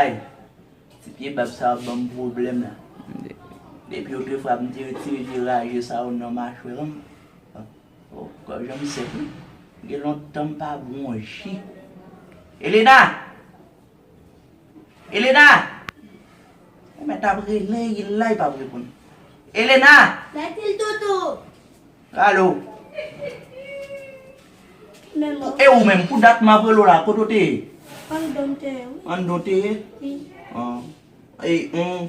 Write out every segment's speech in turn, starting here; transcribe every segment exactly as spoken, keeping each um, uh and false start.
Ay, ti pye bab sa yo ap ban m pwoblèm la. Depi otrefwa m te retire vye raje sa yo nan machwè m. Oh, gòj an m sèk wi. Gen lontan m pa bwè yon ji. Elena! Elena! Ou mèt ap rele, rele la, li p ap reponn. Elena! Mèt il toutou! Alo! Men mwen. E ou menm, pou dat m ap rele w la, kote w te ye? Anndan m te ye, wi. Anndan w te ye? Wi. Ah. E, on,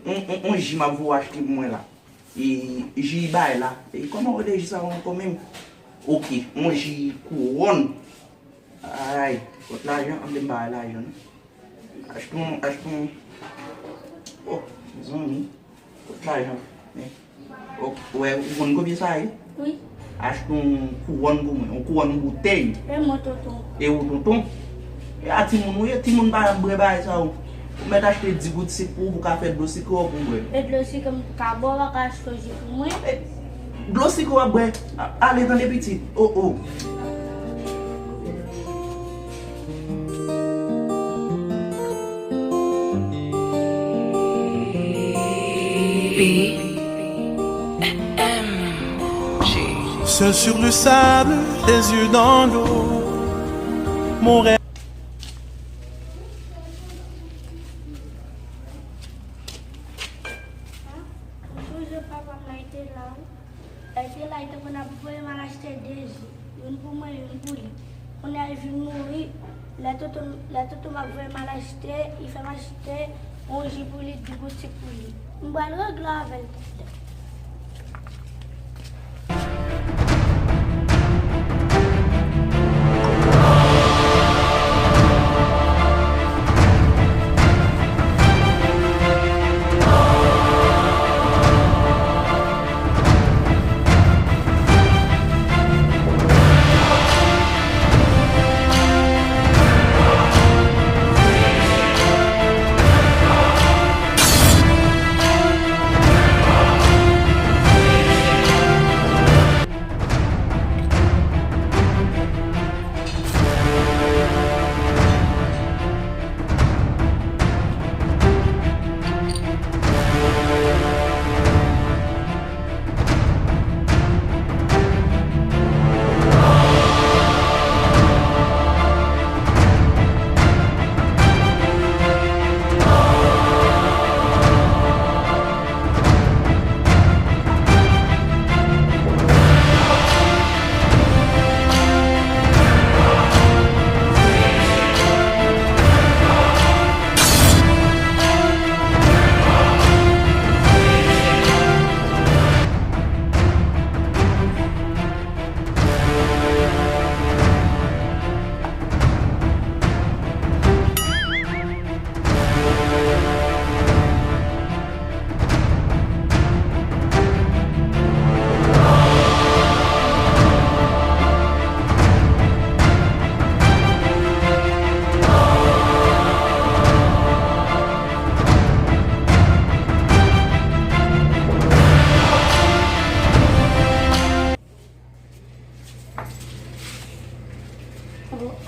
on, on, on ji m ap voye w achte pou mwen la. E, ji bay la. E, kòman w rele ji sa ankò menm? Oke, on ji kouwòn. Ay, kot lajan? Ann de m ba lajan, non. Achte on, achte on. Oh, mezanmi. Kot lajan? Men. Oh, ou wè, ou konn konbyen sa ye? Wi. Achte on kouwòn pou mwen, on kouwòn boutèy. E mwen tonton. E ou tonton? E a timoun ou ye, timoun pa janm bwè bagay sa yo. Ou mèt achte di gout sik pou ou, pou ka fè dlo sikre w pou w bwè. E dlo sikre m ka bwè, w pa ka achte ji pou mwen? E dlo sikre w ap bwè. A-, ale tande pitit. Oh, oh. Seul sur le sable, les yeux dans l'eau. Mon rêve. Ou sonje papa m nan te la, wi. Lè l te la, li te konn ap voye m al achte de ji, youn pou mwen, youn pou li. Kounye a, li vin mouri. Lè tonton, lè tonton m ap voye m al achte, li fè m achte yon ji pou li, di gout sik pou li. M pral regle avè l.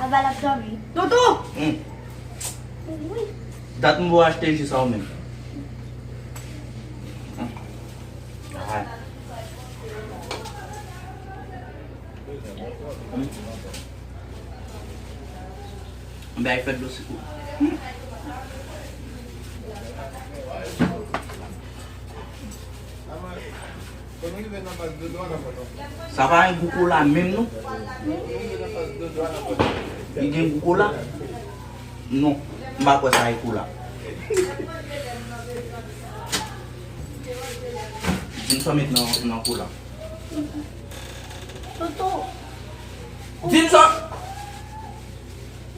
Aba l ap dòmi. Toto! Hmm. Wi. Dat m pou achte ji sa ou menm. Hmm. Ah. Hmm. Bay fè dlo sik ou. Sa pa yon gou kola menm non. Li gen gou kola? Non, m pa kwè sa e kola. Di m sa met nan, nan kola. Toto. Di m sa.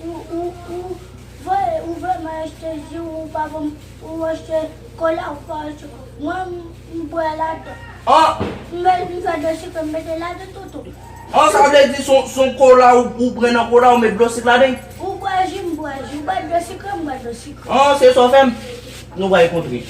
Ou, ou, ou voye, ou voye m al achte ji, ou pa voye m, ou achte kola, ou pa achte. Mwen, m, m bwè ladan. Ah! M, m fè dlo sikre, m mete ladan, Toto. Ah, sa vle di son, son kola ou, ou pran nan kola, ou met dlo sik ladan? Ou bwè ji, m bwè ji. Ou bwè dlo sikre, m bwè dlo sikre. Ah, se sa w fè m? Nou pral kontre.